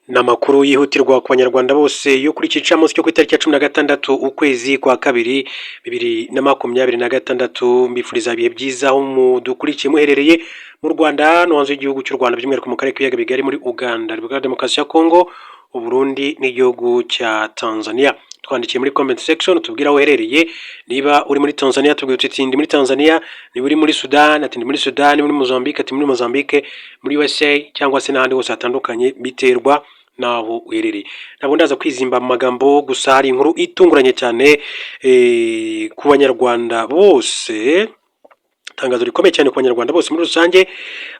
Ni amakuru yihutirwa ku Banyarwanda bose yo kuri iki gicamunsi cyo ku itariki ya 16 ukwezi kwa kabiri 2026. Mbifuriza ibihe byiza aho mudukurikiye muherereye mu Rwanda no hanze y'igihugu cy'u Rwanda, by'umwihariko mu karere k'ibiyaga bigari, muri Uganda, Repubulika ya Demokarasi ya Kongo, Uburundi n'igihugu cya Tanzania. Twandikiye muri comment section, tubwire aho uherereye. Niba uri muri Tanzania, tubwire uti "Ndi muri Tanzania". Niba uri muri Sudan, ati "Ndi muri Sudan". Muri Mozambique, ati "Muri Mozambique". Muri USA cyangwa se n'ahandi hose hatandukanye, biterwa n'aho uherereye. Ntabwo ndaza kwizimba mu magambo, gusa hari inkuru itunguranye cyane ku Banyarwanda bose, itangazo rikomeye cyane ku Banyarwanda bose muri rusange.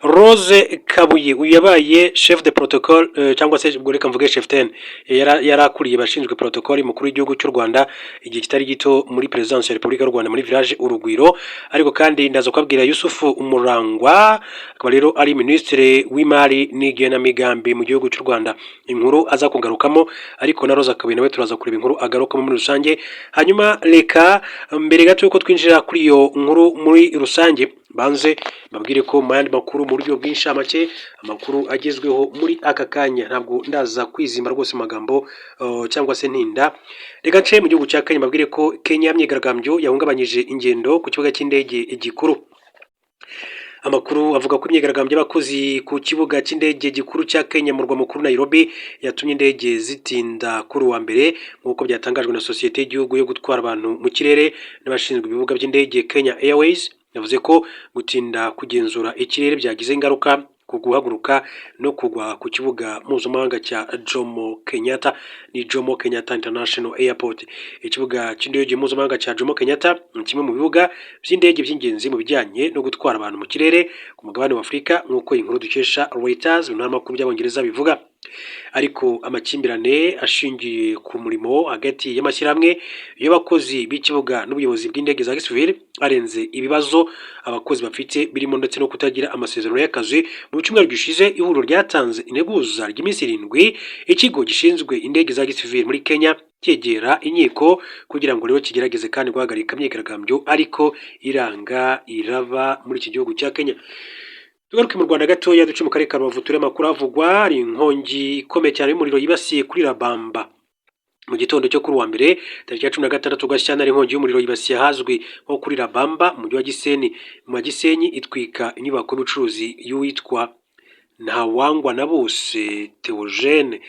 Rose Kabuye, uyu yabaye chef de protocole, cyangwa se ubwo reka mvuge chef ten, yari akuriye abashinzwe protocole mukuru w'igihugu cy'u Rwanda igihe kitari gito muri Perezidansi ya Repubulika y'u Rwanda muri Village Urugwiro. Ariko kandi ndaza kubabwira Yusufu Murangwa, akaba rero ari minisitiri w'imari n'igenamigambi mu gihugu cy'u Rwanda, inkuru aza kugarukamo. Ariko na Rose Kabuye nawe turaza kureba inkuru agarukamo muri rusange. Hanyuma reka mbere gato yuko twinjira kuri iyo nkuru muri rusange, banze mbabwire ko mu yandi makuru mu buryo bw'inshamake, amakuru agezweho muri aka kanya, ntabwo ndaza kwizimba rwose mu magambo cyangwa se ntinda. Reka nce mu gihugu cya Kenya, mbabwire ko Kenya imyigaragambyo yahungabanyije ingendo ku kibuga cy'indege gikuru. Amakuru avuga ko imyigaragambyo y'abakozi ku kibuga cy'indege gikuru cya Kenya mu murwa mukuru Nairobi yatumye indege zitinda kuri uwa mbere, nk'uko byatangajwe na sosiyete y'igihugu yo gutwara abantu mu kirere n'abashinzwe ibibuga by'indege, Kenya Airways. Yavuze ko gutinda kugenzura ikirere byagize ingaruka ku guhaguruka no kugwa ku kibuga mpuzamahanga cya Jomo Kenyatta, ni Jomo Kenyatta International Airport. Ikibuga cy'indege mpuzamahanga cya Jomo Kenyatta ni kimwe mu bibuga by'indege by'ingenzi mu bijyanye no gutwara abantu mu kirere ku mugabane wa Afurika, nk'uko inkuru dukesha Reuters, ibinyamakuru by'Abongereza, bivuga. Ariko amakimbirane ashingiye ku murimo hagati y'amashyirahamwe y'abakozi b'ikibuga n'ubuyobozi bw'indege za gisivili arenze ibibazo abakozi bafite, birimo ndetse no kutagira amasezerano y'akazi. Mu cyumweru gishize, ihuriro ryatanze integuza ry'iminsi 7 ikigo gishinzwe indege za gisivili muri Kenya cyegera inkiko kugira ngo rero kigerageze kandi guhagarika imyigaragambyo, ariko iranga iraba muri iki gihugu cya Kenya. Tugaruke mu Rwanda gatoya, duce mu karere ka Rubavu, turebe amakuru avugwa. Hari inkongi ikomeye cyane y'umuriro yibasiye kuri Rabamba mu gitondo cyo kuri uwa mbere, tariki ya 16 Gashyantare. Inkongi y'umuriro yibasiye ahazwi nko kuri Rabamba mu mujyi wa Gisenyi, mu Gisenyi, itwika inyubako y'ubucuruzi y'uwitwa Ntawangwa na bose Theogene.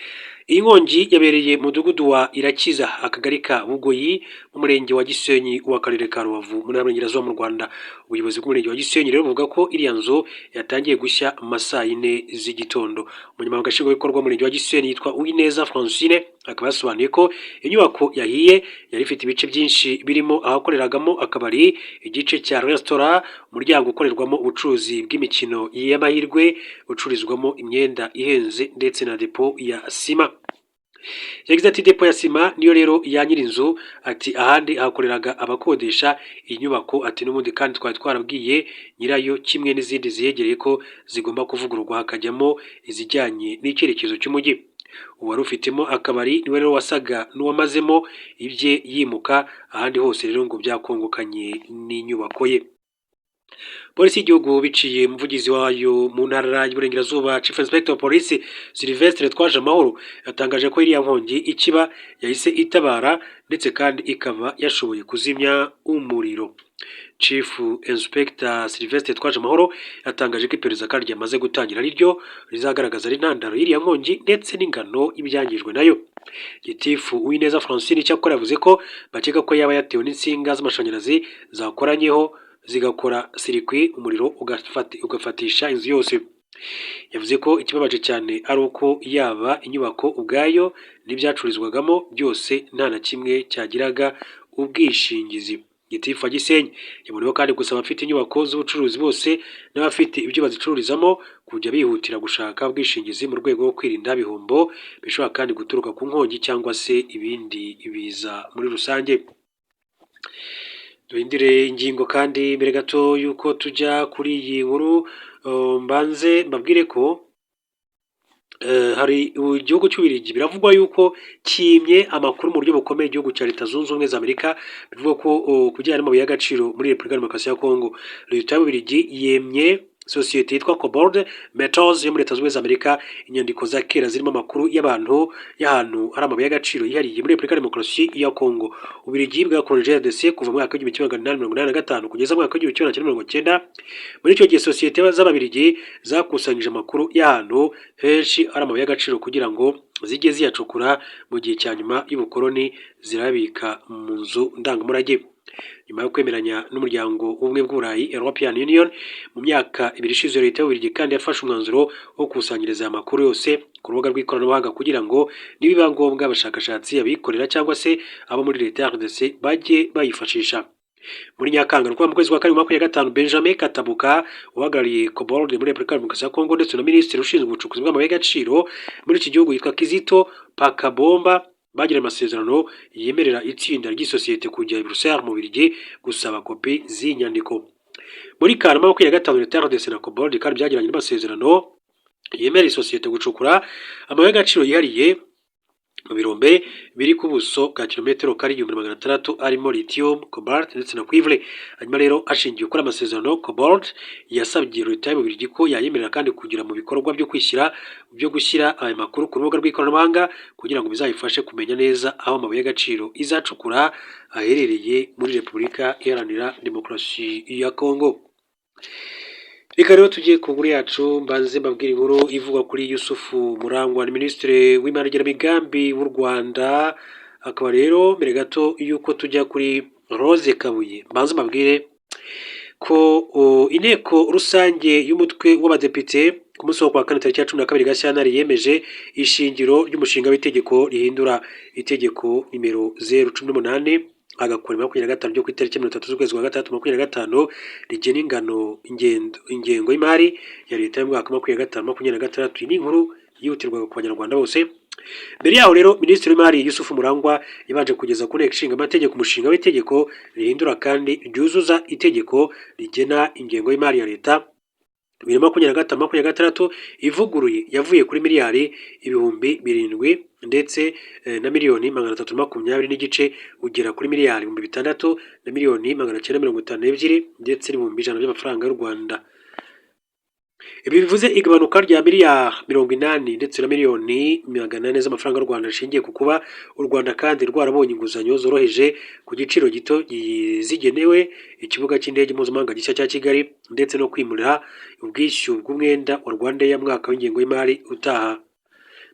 Iyi nkongi yabereye mu mudugudu wa Irakiza, akagari ka Bugoyi, mu murenge wa Gisenyi w'akarere ka Rubavu, mu ntara y'Iburengerazuba mu Rwanda. Ubuyobozi bw'umurenge wa Gisenyi rero buvuga ko iriya nzu yatangiye gushya mu ma saa yine z'igitondo. Umunyamabanga Nshingwabikorwa w'umurenge wa Gisenyi yitwa Uwineza Francine, akaba yasobanuye ko inyubako yahiye yari ifite ibice byinshi, birimo ahakoreragamo akabari, igice cya resitora, umuryango ukorerwamo ubucuruzi bw'imikino y'amahirwe, ucururizwamo imyenda ihenze, ndetse na depo ya sima. Yagize ati: "Depo ya sima niyo rero ya nyir'inzu", ati "ahandi hakoreraga abakodesha iyi nyubako". Ati: "N'ubundi kandi twari twarabwiye nyirayo kimwe n'izindi ziyegereye ko zigomba kuvugururwa, hakajyamo izijyanye n'icyerekezo cy'umujyi". Uwari ufitemo akabari niwe rero wasaga n'uwamazemo ibye yimuka, ahandi hose rero ngo byakongokanye n'inyubako ye. Polisi y'igihugu, biciye umuvugizi wayo mu ntara y'Iburengerazuba, Chief Inspector of Police Sylvestre Twajamahoro, yatangaje ko iriya nkongi ikiba yahise itabara, ndetse kandi ikaba yashoboye kuzimya umuriro. Chief Inspector Sylvestre Twajamahoro yatangaje ko iperereza kandi ryamaze gutangira, ari ryo rizagaragaza intandaro y'iriya nkongi ndetse n'ingano y'ibyangijwe nayo. Gitifu Uwineza Francine icyakora yavuze ko bakeka ko yaba yatewe n'insinga z'amashanyarazi zakoranyeho zigakora circuit, umuriro ugafatisha inzu yose. Yavuze ko ikibabaje cyane ari uko yaba inyubako ubwayo n'ibyacururizwagamo byose nta na kimwe cyagiraga ubwishingizi. Gitifu wa Gisenyi yaboneyeho kandi gusaba abafite inyubako z'ubucuruzi bose n'abafite ibyo bazicururizamo kujya bihutira gushaka ubwishingizi mu rwego rwo kwirinda ibihombo bishobora kandi guturuka ku nkongi cyangwa se ibindi biza muri rusange. Duhindure ingingo kandi, mbere gato y'uko tujya kuri iyi nkuru, mbanze mbabwire ko hari igihugu cy'Ububiligi biravugwa yuko kimye amakuru mu buryo bukomeye igihugu cya Leta Zunze Ubumwe za Amerika, bivuga ko ku bijyanye n'amabuye y'agaciro muri Repubulika ya Demokarasi ya Kongo. Leta y'Ububiligi yemye Sosiyete yitwa Kobold Metals yo muri Leta Zunze Ubumwe za Amerika inyandiko za kera zirimo amakuru y'abantu y'ahantu hari amabuye y'agaciro yihariye muri Repubulika ya Demokarasi ya Kongo. Ububiligi bwakolonije RDC kuva mu mwaka w'1885 kugeza mu mwaka w'1990. Muri icyo gihe, sosiyete z'Ababiligi zakusanyije amakuru y'ahantu henshi hari amabuye y'agaciro kugira ngo zijye ziyacukura mu gihe cya nyuma y'ubukoloni, zirabika mu nzu ndangamurage. Nyuma yo kwemeranya n'Umuryango w'Ubumwe bw'Uburayi, European Union, mu myaka 2 ishize, leta y'Ububiligi kandi yafashe umwanzuro wo gukusanyiriza aya makuru yose ku rubuga rw'ikoranabuhanga kugira ngo nibiba ngombwa abashakashatsi, abikorera cyangwa se abo muri leta ya RDC bajye bayifashisha. Muri Nyakanga, mu kwezi kwa kabiri 25, Benjamin Katabuka uhagarariye Kobold muri Repubulika ya Demokarasi ya Kongo ndetse na Minisitiri ushinzwe ubucukuzi bw'amabuye y'agaciro muri iki gihugu yitwa Kizito Pakabomba bagiranye amasezerano yemerera itsinda ry'isosiyete kujya i Bruxelles mu Bubiligi gusaba kopi z'iyi nyandiko. Muri Kanama 25, leta ya RDC na Kobold kandi byagiranye amasezerano yemerera isosiyete gucukura amabuye y'agaciro yihariye mu birombe biri ku buso bwa kilometero kare 1600, arimo lithium, cobalt ndetse na cuivre. Hanyuma rero, hashingiwe kuri amasezerano, Kobold yasabye leta y'Ububiligi ko yayemerera kandi kugira mu bikorwa byo gushyira aya makuru ku rubuga rw'ikoranabuhanga kugira ngo bizayifashe kumenya neza aho amabuye y'agaciro izacukura aherereye muri Repubulika Iharanira Demokarasi ya Kongo. Reka rero tujye ku nkuru yacu. Mbanze mbabwire inkuru ivuga kuri Yusufu Murangwa, ni Minisitiri w'Imari n'Igenamigambi w'u Rwanda. Akaba rero, mbere gato y'uko tujya kuri Rose Kabuye, mbanze mbabwire ko Inteko Rusange y'Umutwe w'Abadepite ku munsi wo kuwa kane tariki ya 12 Gashyantare yemeje ishingiro ry'umushinga w'itegeko rihindura itegeko nimero 018 agakora 25 ryo ku itariki 30 z'ukwezi kwa gatandatu 25, rigena ingano ingengo y'imari ya leta y'umwaka 2025 26. Iyi ni inkuru yihutirwaga ku Banyarwanda bose. Mbere yaho rero, Minisitiri w'Imari Yusufu Murangwa yabanje kugeza ku Nteko Ishinga Amategeko umushinga w'itegeko rihindura kandi ryuzuza itegeko rigena ingengo y'imari ya leta 2025/26 ivuguruye, yavuye kuri miliyari 7000 ndetse na miliyoni 320.5 ugera kuri miliyari 6000 na miliyoni 952 ndetse n'100,000 by'amafaranga y'u Rwanda. Ibi bivuze igabanuka rya miliyari 80 ndetse na miliyoni 400 z'amafaranga y'u Rwanda, rishingiye ku kuba u Rwanda kandi rwarabonye inguzanyo zoroheje ku giciro gito zigenewe ikibuga cy'indege mpuzamahanga gishya cya Kigali ndetse no kwimurira ubwishyu bw'umwenda wa RwandAir mwaka w'ingengo y'imari utaha.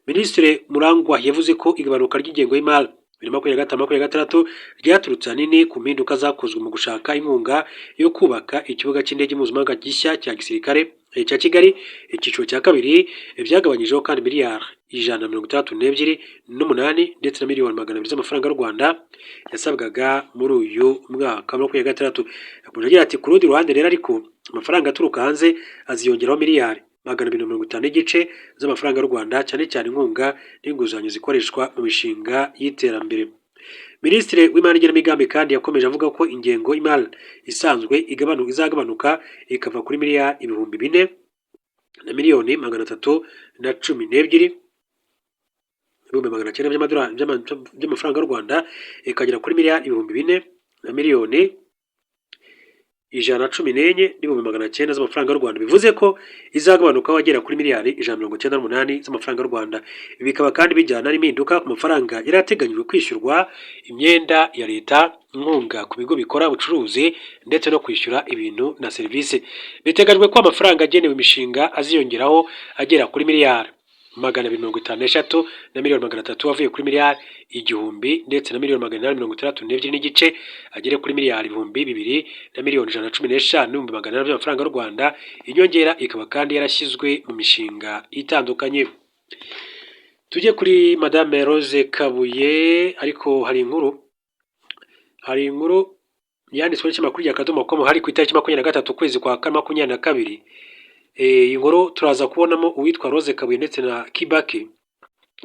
Minisitiri Murangwa yavuze ko igabanuka ry'ingengo y'imari 2025/26 ryaturutse ahanini ku mpinduka zakozwe mu gushaka inkunga yo kubaka ikibuga cy'indege mpuzamahanga gishya cya gisirikare cya Kigali icyiciro cya kabiri. Byagabanyijeho kandi miliyari 162.8 ndetse na miliyoni 200 z'amafaranga y'u Rwanda yasabwaga muri uyu mwaka wa 26. Yakomeje agira ati: "Ku rundi ruhande rero ariko, amafaranga aturuka hanze aziyongeraho miliyari 250.5 z'amafaranga y'u Rwanda, cyane cyane inkunga n'inguzanyo zikoreshwa mu mishinga y'iterambere." Minisitiri w'Imari n'Igenamigambi kandi yakomeje avuga ko ingengo y'imari isanzwe izagabanuka ikava kuri miliyari 4000 na miliyoni 312 ibihumbi 900 by'amadolari by'amafaranga y'u Rwanda, ikagera kuri miliyari 4000 na miliyoni 114 n'ibihumbi 900 z'amafaranga y'u Rwanda. Bivuze ko izagabanukaho agera kuri miliyari 198 z'amafaranga y'u Rwanda. Ibi bikaba kandi bijyana n'impinduka ku mafaranga yari ateganyijwe kwishyurwa imyenda ya leta, inkunga ku bigo bikora ubucuruzi ndetse no kwishyura ibintu na serivisi. Biteganyijwe ko amafaranga agenewe imishinga aziyongeraho agera kuri miliyari 253 na miliyoni 300, avuye kuri miliyari 1000 ndetse na miliyoni 862.5, agere kuri miliyari 2000 na miliyoni 115 n'ibihumbi 400 by'amafaranga y'u Rwanda. Inyongera ikaba kandi yarashyizwe mu mishinga itandukanye. Tujye kuri Madame Rose Kabuye, ariko hari inkuru yanditswe n'ikinyamakuru rya Akadomo com hari ku itariki 23 ukwezi kwa kane 22. Iyi nkuru turaza kubonamo uwitwa Rose Kabuye ndetse na Kibaki.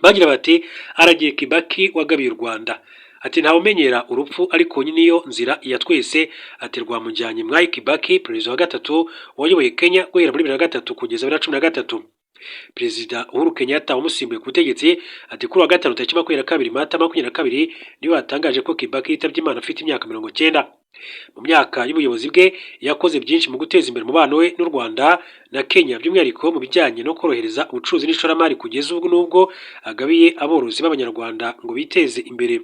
Bagira bati: "Aragiye Kibaki wagabiye u Rwanda." Ati: "Ntawumenyera urupfu, ariko niyo nzira ya twese." Ati: "Rwamujyanye Mwai Kibaki, perezida wa gatatu wayoboye Kenya guhera muri 2003 kugeza 2013." Perezida Uhuru Kenyatta wamusimbuye ku butegetsi ati kuri wa gatanu tariki 22 Mata 22 niwe watangaje ko Kibaki yitabye Imana afite imyaka 90. Mu myaka y'ubuyobozi bwe yakoze byinshi mu guteza imbere umubano we n'u Rwanda na Kenya, by'umwihariko mu bijyanye no korohereza ubucuruzi n'ishoramari, kugeza ubwo nubwo agabiye aborozi b'Abanyarwanda ngo biteze imbere.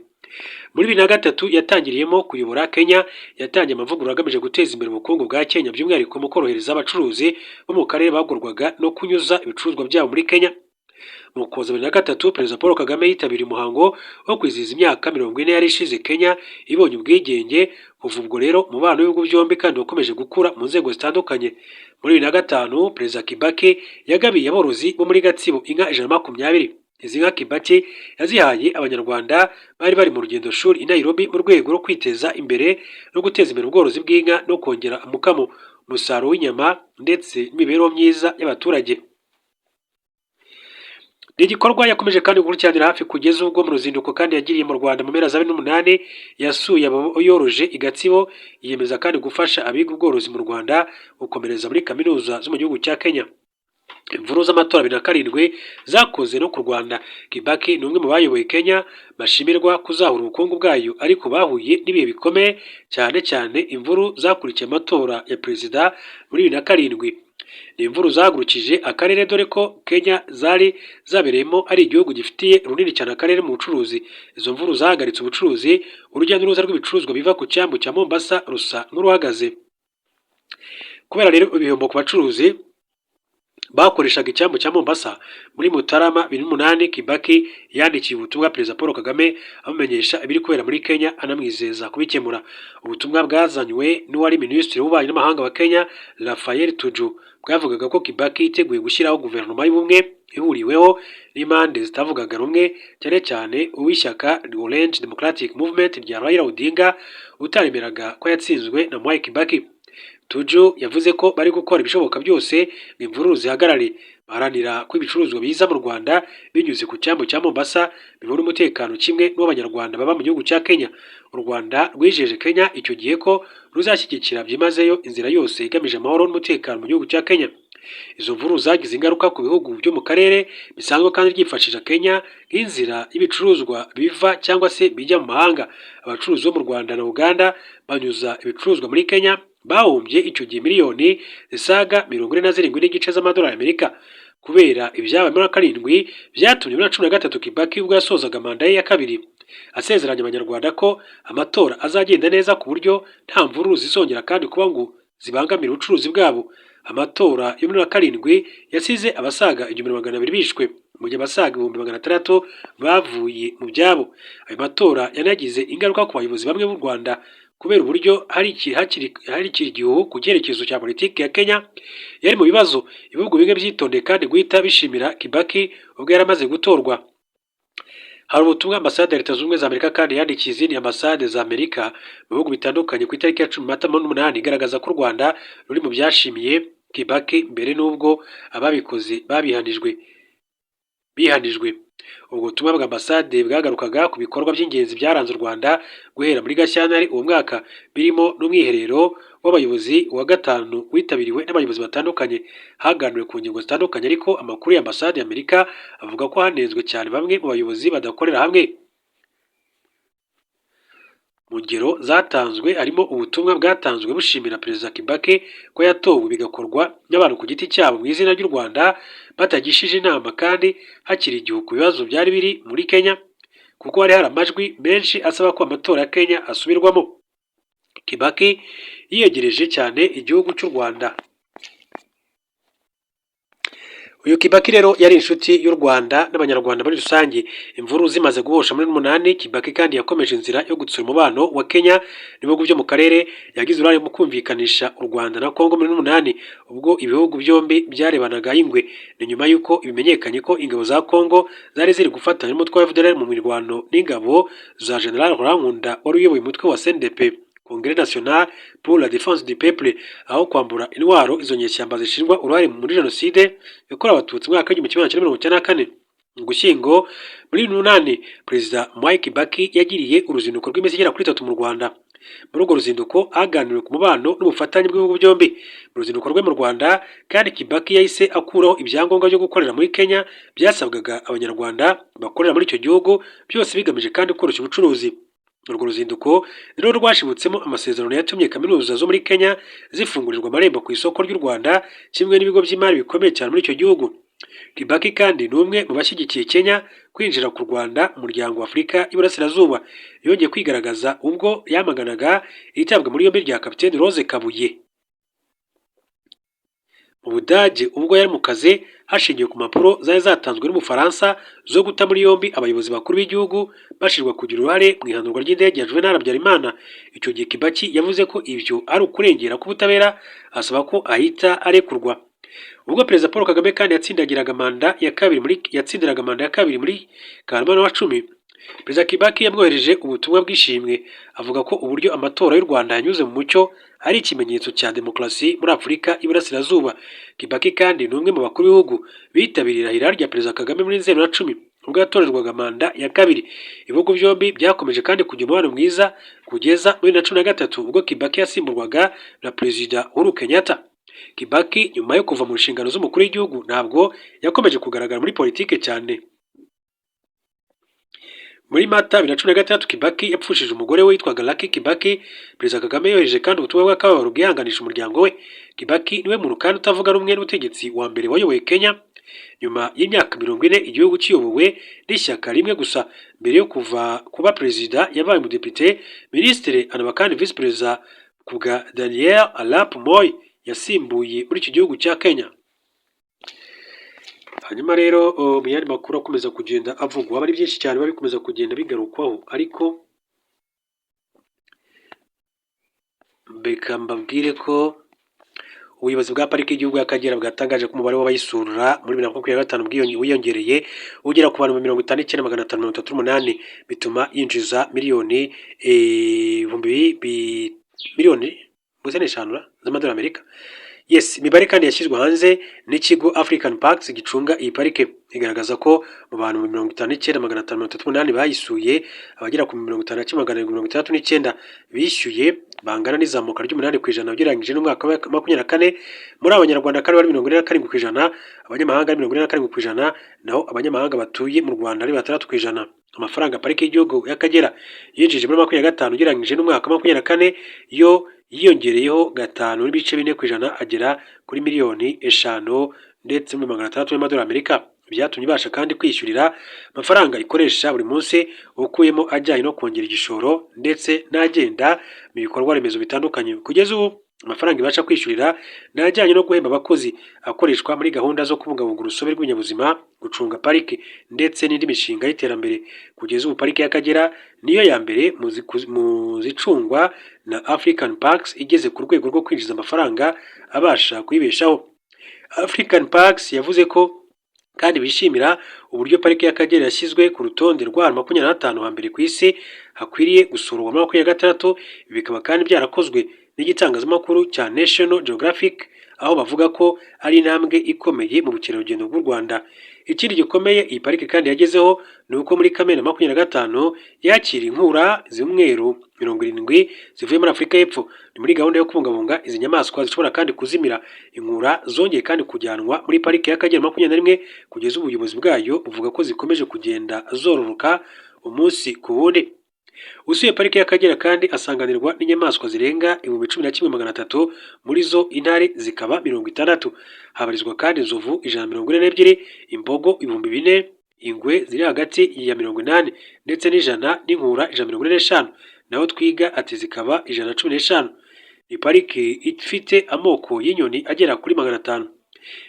Muri 2003 yatangiriyemo kuyobora Kenya, yatangiye amavugurura agamije guteza imbere ubukungu bwa Kenya, by'umwihariko mu korohereza abacuruzi bo mu karere bagorwaga no kunyuza ibicuruzwa byabo muri Kenya. Mu Ukuboza 2003 Perezida Paul Kagame yitabiriye umuhango wo kwizihiza imyaka 40 yari ishize Kenya ibonye ubwigenge. Kuva ubwo rero umubano w'ibihugu byombi kandi wakomeje gukura mu nzego zitandukanye. Muri 2005 Perezida Kibaki yagabiye aborozi bo muri Gatsibo inka 120. Izi nka Kibaki yazihaye Abanyarwanda bari bari mu rugendo shuri i Nairobi mu rwego rwo kwiteza imbere no guteza imbere ubworozi bw'inka no kongera umukamo, umusaruro w'inyama ndetse n'imibereho myiza y'abaturage. Ni igikorwa yakomeje kandi gukurikiranira hafi kugeza ubwo mu ruzinduko kandi yagiriye mu Rwanda mu mpera za 2008 yasuye abo yoroje i Gatsibo, yiyemeza kandi gufasha abiga ubworozi mu Rwanda gukomereza muri kaminuza zo mu gihugu cya Kenya. Imvururu z'amatora 2007 zakoze no ku Rwanda. Kibaki ni umwe mu bayoboye Kenya bashimirwa kuzahura ubukungu bwayo, ariko bahuye n'ibihe bikomeye, cyane cyane imvururu zakurikiye amatora ya perezida muri 2007. Ni imvururu zahagurukije akarere, dore ko Kenya zari zabereyemo ari igihugu gifitiye runini cyane akarere mu bucuruzi. Izo mvururu zahagaritse ubucuruzi, urujya n'uruza rw'ibicuruzwa biva ku cyambu cya Mombasa rusa nk'uruhagaze. Kubera rero ibihombo ku bacuruzi bakoreshaga icyambu cya Mombasa, muri Mutarama 2008 Kibaki yandikiye ubutumwa Perezida Paul Kagame amumenyesha ibiri kubera muri Kenya, anamwizeza kubikemura. Ubutumwa bwazanywe n'uwari Minisitiri w'Ububanyi n'Amahanga wa Kenya, Raphael Tuju, bwavugaga ko Kibaki yiteguye gushyiraho guverinoma y'ubumwe ihuriweho n'impande zitavugaga rumwe, cyane cyane uw'ishyaka Orange Democratic Movement rya Raila Odinga utaremeraga ko yatsinzwe na Mwai Kibaki. Tuju yavuze ko bari gukora ibishoboka byose ngo imvururu zihagarare, baharanira ko ibicuruzwa biza mu Rwanda binyuze ku cyambu cya Mombasa bibona umutekano kimwe n'uw'Abanyarwanda baba mu gihugu cya Kenya. U Rwanda rwijeje Kenya icyo gihe ko ruzashyigikira byimazeyo inzira yose igamije amahoro n'umutekano mu gihugu cya Kenya. Izo mvururu zagize ingaruka ku bihugu byo mu karere bisanzwe kandi byifashisha Kenya nk'inzira y'ibicuruzwa biva cyangwa se bijya mu mahanga. Abacuruzi bo mu Rwanda na Uganda banyuza ibicuruzwa muri Kenya bahombye icyo gihe miliyoni zisaga 47.5 z'amadolari y'Amerika. Kubera ibyabaye muri karindwi byatumye muri 13 Kibaki ubwo yasozaga manda ye ya kabiri asezeranya Abanyarwanda ko amatora azagenda neza ku buryo nta mvururu zizongera kandi kuba ngo zibangamire ubucuruzi bwabo. Amatora yo muri karindwi yasize abasaga 1200 bishwe, mu gihe abasaga 600,000 bavuye mu byabo. Ayo matora yanagize ingaruka ku bayobozi bamwe b'u Rwanda kubera uburyo hari hakiri igihu ku cyerekezo cya politiki ya Kenya yari mu bibazo. Ibihugu bimwe byitondeye kandi guhita bishimira Kibaki ubwo yari amaze gutorwa. Hari ubutumwa ambasade ya Leta Zunze Ubumwe za Amerika kandi yandikiye izindi ambasade za Amerika mu bihugu bitandukanye ku itariki ya 10 Mata 8, igaragaza ko u Rwanda ruri mu byashimiye Kibaki mbere n'ubwo ababikoze babihanijwe bihanijwe. Ubwo butumwa bwa ambasade bwagarukaga ku bikorwa by'ingenzi byaranze u Rwanda guhera muri Gashyantare uwo mwaka, birimo n'umwiherero w'abayobozi wa gatanu witabiriwe n'abayobozi batandukanye. Haganiriwe ku ngingo zitandukanye, ariko amakuru ya ambasade ya Amerika avuga ko hanenzwe cyane bamwe mu bayobozi badakorera hamwe. Mu ngero zatanzwe harimo ubutumwa bwatanzwe bushimira Perezida Kibaki ko yatowe, bigakorwa n'abantu ku giti cyabo mu izina ry'u Rwanda batagishije inama, kandi hakiri igihu ku bibazo byari biri muri Kenya, kuko hari hari amajwi menshi asaba ko amatora ya Kenya asubirwamo. Kibaki yiyegereje cyane igihugu cy'u Rwanda. Uyu Kibaki rero yari inshuti y'u Rwanda n'Abanyarwanda muri rusange. Imvururu zimaze guhosha muri 8, Kibaki kandi yakomeje inzira yo gutsura umubano wa Kenya n'ibihugu byo mu karere. Yagize uruhare mu kumvikanisha u Rwanda na Kongo muri 8 ubwo ibihugu byombi byarebanaga ay'ingwe. Ni nyuma y'uko bimenyekanye ko ingabo za Kongo zari ziri gufatanya n'umutwe wa FDLR mu mirwano n'ingabo za General Laurent Nkunda wari uyoboye umutwe wa CNDP, Congrès National pour la Défense du Peuple, aho kwambura intwaro izo nyeshyamba zishinjwa uruhare muri jenoside yakorewe Abatutsi mu mwaka w'1994. Mu Gushyingo muri 8 Perezida Mwai Kibaki yagiriye uruzinduko rw'iminsi igera kuri 3 mu Rwanda. Muri urwo ruzinduko haganiriwe ku mubano n'ubufatanye bw'ibihugu byombi. Mu ruzinduko rwe mu Rwanda kandi, Kibaki yahise akuraho ibyangombwa byo gukorera muri Kenya byasabwaga Abanyarwanda bakorera muri icyo gihugu, byose bigamije kandi koroshya ubucuruzi. Urwo ruzinduko ni rwo rwashibutsemo amasezerano yatumye kaminuza zo muri Kenya zifungurirwa amarembo ku isoko ry'u Rwanda, kimwe n'ibigo by'imari bikomeye cyane muri icyo gihugu. Kibaki kandi ni umwe mu bashyigikiye Kenya kwinjira ku Rwanda mu Muryango wa Afurika y'Iburasirazuba. Yongeye kwigaragaza ubwo yamaganaga itabwa muri yombi rya Kapiteni Rose Kabuye mu Budage, ubwo yari mu kazi, hashingiwe ku mpapuro zari zatanzwe n'Ubufaransa zo guta muri yombi abayobozi bakuru b'igihugu bashinjwa kugira uruhare mu ihanurwa ry'indege ya Juvenal Habyarimana. Icyo gihe Kibaki yavuze ko ibyo ari ukurengera k'ubutabera, asaba ko ahita arekurwa. Ubwo Perezida Paul Kagame kandi yatsindagiraga manda ya kabiri muri yatsindiraga manda ya kabiri muri Kanama wa 10, Perezida Kibaki yamwohereje ubutumwa bw'ishimwe, avuga ko uburyo amatora y'u Rwanda yanyuze mu mucyo ari ikimenyetso cya demokarasi muri Afurika y'Iburasirazuba. Kibaki kandi ni umwe mu bakuru b'ibihugu bitabiriye irahira rya Perezida Kagame muri Nzeri na 10, ubwo yatorerwaga manda ya kabiri. Ibihugu byombi byakomeje kandi kugira umubano mwiza kugeza muri 2013, ubwo Kibaki yasimburwaga na Perezida Uhuru Kenyatta. Kibaki nyuma yo kuva mu nshingano z'umukuru w'igihugu ntabwo yakomeje kugaragara muri politike cyane. Muri Mata 2016, Kibaki yapfushije umugore we witwaga Lucky Kibaki. Perezida Kagame yohereje kandi ubutumwa bw'akababaro bwihanganisha umuryango we. Kibaki niwe muntu kandi utavuga rumwe n'ubutegetsi wa mbere wayoboye Kenya nyuma y'imyaka 40 igihugu kiyobowe n'ishyaka rimwe gusa. Mbere yo kuva kuba perezida, yabaye umudepite, minisitiri, anaba kandi visi perezida ku bwa Daniel Arap Moi yasimbuye muri iki gihugu cya Kenya. Hanyuma rero, mu yandi makuru akomeza kugenda avugwa, aba ari byinshi cyane biba bikomeza kugenda bigarukwaho, ariko reka mbabwire ko ubuyobozi bwa Pariki y'Igihugu y'Akagera bwatangaje ko umubare w'abayisura muri 2025 wiyongereye ugera ku bantu 59,538, bituma yinjiza miliyoni ibihumbi miliyoni gusa n'eshanu z'amadolari Amerika. Yes, imibare kandi yashyizwe hanze n'ikigo African Parks gicunga iyi parike igaragaza ko mu bantu 59,538 bayisuye, abagera ku 51,769 bishyuye, bangana n'izamuka ry'8% ugereranyije n'umwaka wa 24. Muri abo Banyarwanda kandi bari 47%, abanyamahanga ari 47%, naho abanyamahanga batuye mu Rwanda ari 6%. Amafaranga Pariki y'Igihugu y'Akagera yinjije muri 25 ugereranyije n'umwaka wa 24 yo yiyongereyeho 5.4% agera kuri miliyoni 5 ndetse muri 600 y'amadolari Amerika. Byatumye ibasha kandi kwishyurira amafaranga ikoresha buri munsi, ukuyemo ajyanye no kongera igishoro ndetse n'agenda mu bikorwa remezo bitandukanye. Kugeza ubu amafaranga ibasha kwishyurira ni ajyanye no guhemba abakozi, akoreshwa muri gahunda zo kubungabunga urusobe rw'ibinyabuzima, gucunga pariki ndetse n'indi mishinga y'iterambere. Kugeza ubu Pariki y'Akagera niyo ya mbere mu zicungwa na African Parks igeze ku rwego rwo kwinjiza amafaranga abasha kuyibeshaho. African Parks yavuze ko kandi bishimira uburyo Pariki y'Akagera yashyizwe ku rutonde rw'ahantu 25 hambere ku isi hakwiriye gusurwa muri 26. Ibi bikaba kandi byarakozwe n'igitangazamakuru cya National Geographic, aho bavuga ko ari intambwe ikomeye mu bukerarugendo bw'u Rwanda. Ikindi gikomeye iyi pariki kandi yagezeho ni uko muri Kamena 25 yakira inkura z'umweru 70 zivuye muri Afurika y'Epfo. Ni muri gahunda yo kubungabunga izi nyamaswa zishobora kandi kuzimira. Inkura zongeye kandi kujyanwa muri Pariki y'Akagera 21. Kugeza ubu ubuyobozi bwayo buvuga ko zikomeje kugenda zororoka umunsi ku wundi. Usuye Pariki y'Akagera kandi asanganirwa n'inyamaswa zirenga 11,300, muri zo intare zikaba 60. Habarizwa kandi inzovu 142, imbogo 4000, ingwe ziri hagati ya 80 ndetse n'100, n'inkura 145, naho twiga ati zikaba 115. Ni pariki ifite amoko y'inyoni agera kuri 500.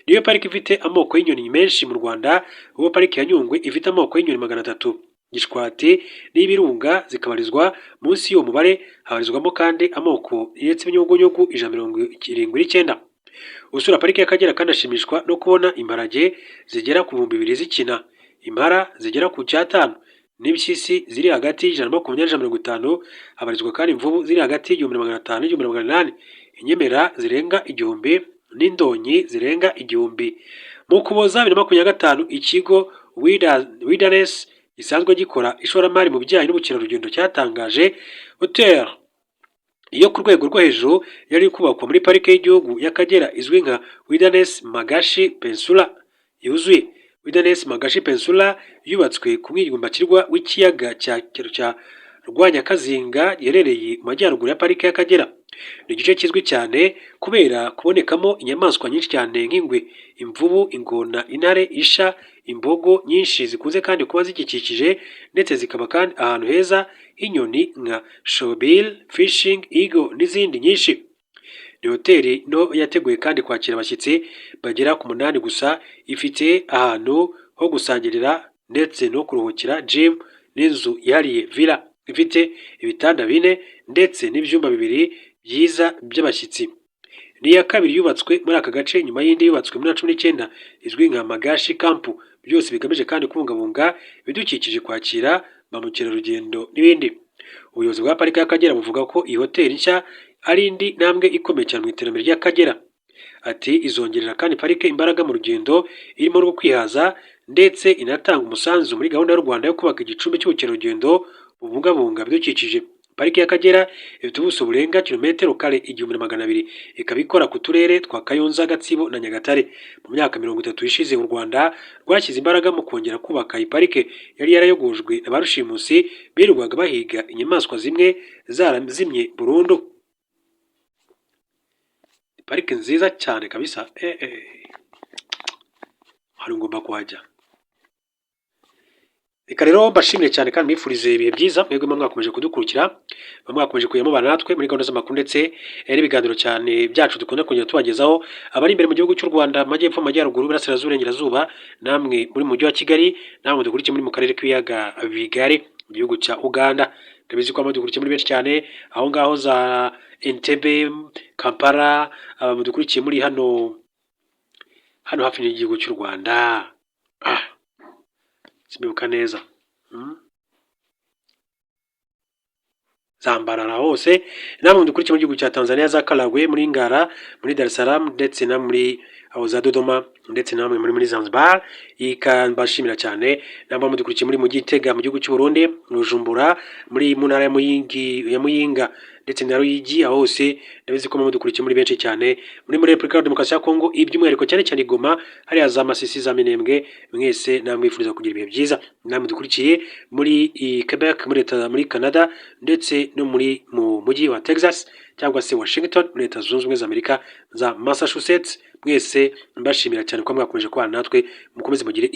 Niyo pariki ifite amoko y'inyoni menshi mu Rwanda, ubwo Pariki ya Nyungwe ifite amoko y'inyoni 300. Gishwati n'ibirunga zikabarizwa munsi y'uwo mubare. Habarizwamo kandi amoko ndetse n'ibinyugunyugu 179. Usura Pariki y'Akagera kandi ashimishwa no kubona imparage zigera ku 2000 zikina, impara zigera ku 500, n'impyisi ziri hagati y'120 n'150. Habarizwa kandi imvubu ziri hagati y'1500 n'1800, inyemera zirenga 1000 n'indonyi zirenga 1000. Mu Ukuboza 2025, ikigo Wilderness gisanzwe gikora ishoramari mu bijyanye n'ubukerarugendo cyatangaje hotel Iyo ku rwego rwo hejuru yari kubakwa muri Parike y'Igihugu y'Akagera izwi nka Wilderness Magashi Peninsula yuzuye. Wilderness Magashi Peninsula yubatswe ku mwigimbakirwa w'ikiyaga cya Rwanyakazinga giherereye mu majyaruguru ya Parike y'Akagera. Ni igice kizwi cyane kubera kubonekamo inyamaswa nyinshi cyane nk'ingwe, imvubu, ingona, intare, isha, imbogo nyinshi zikunze kandi kuba zigikikije, ndetse zikaba kandi ahantu heza h'inyoni nka shoebill, fishing eagle n'izindi nyinshi. Ni hoteli nto yateguye kandi kwakira abashyitsi bagera ku 8 gusa, ifite ahantu ho gusangirira ndetse no kuruhukira, gym n'inzu yihariye villa ifite ibitanda bine ndetse n'ibyumba bibiri byiza by'abashyitsi. Ni iya kabiri yubatswe muri aka gace nyuma y'indi yubatswe muri 19 izwi nka Magashi Camp, byose bigamije kandi kubungabunga ibidukikije, kwakira ba mukerarugendo n'ibindi. Ubuyobozi bwa Parike y'Akagera buvuga ko iyi hoteli nshya ari indi ntambwe ikomeye cyane mu iterambere ry'Akagera. Ati: "Izongerera kandi parike imbaraga mu rugendo irimo rwo kwihaza, ndetse inatanga umusanzu muri gahunda y'u Rwanda yo kubaka igicumbi cy'ubukerarugendo bubungabunga ibidukikije." Parike y'Akagera ifite ubuso burenga kilometero kare 1200, ikaba ikora ku turere twa Kayonza, Gatsibo na Nyagatare. Mu myaka 30 ishize, u Rwanda rwashyize imbaraga mu kongera kubaka iyi parike yari yarayogojwe na ba rushimusi birirwaga bahiga inyamaswa zimwe zarazimye burundu. Parike nziza cyane kabisa, hari ngomba kuhajya. Reka rero mbashimire cyane kandi mbifurize ibihe byiza mwebwe muba mwakomeje kudukurikira, muba mwakomeje kujya mubana natwe muri gahunda z'amakuru ndetse n'ibiganiro cyane byacu dukunda kugenda tubagezaho. Abari imbere mu gihugu cy'u Rwanda, amajyepfo, amajyaruguru, iburasirazuba, iburengerazuba, namwe muri mu mujyi wa Kigali, namwe dukurikiye muri mu karere k'ibiyaga bigari mu gihugu cya Uganda, ndabizi ko mudukurikiye muri benshi cyane aho ngaho za Entebbe, Kampala, mudukurikiye muri hano hano hafi n'igihugu cy'u Rwanda, sinibuka neza, Zambarara hose, namwe mudukurikiye mu gihugu cya Tanzania, za Karagwe, muri Ngara, muri Dar es Salaam, ndetse na muri aho za Dodoma, ndetse namwe muri Zanzibar, ikambashimira cyane. Namwe mudukurikiye muri mu Gitega mu gihugu cy'u Burundi, Bujumbura, muri mu ntara ya Muyingi, ya Muyinga ndetse na Ruyigi, aho hose ndabizi ko mudukurikiye muri benshi cyane. Muri Repubulika ya Demokarasi ya Kongo, iby'umwihariko cyane cyane i Goma, hariya za Masisi, za Minembwe, mwese namwifuriza kugira ibihe byiza. Namwe dukurikiye muri Quebec, muri leta muri Canada, ndetse no muri mu mujyi wa Texas cyangwa se Washington muri Leta Zunze Ubumwe za Amerika, za Massachusetts, mwese mbashimira cyane ko mwakomeje kubana natwe. Mukomeze mugire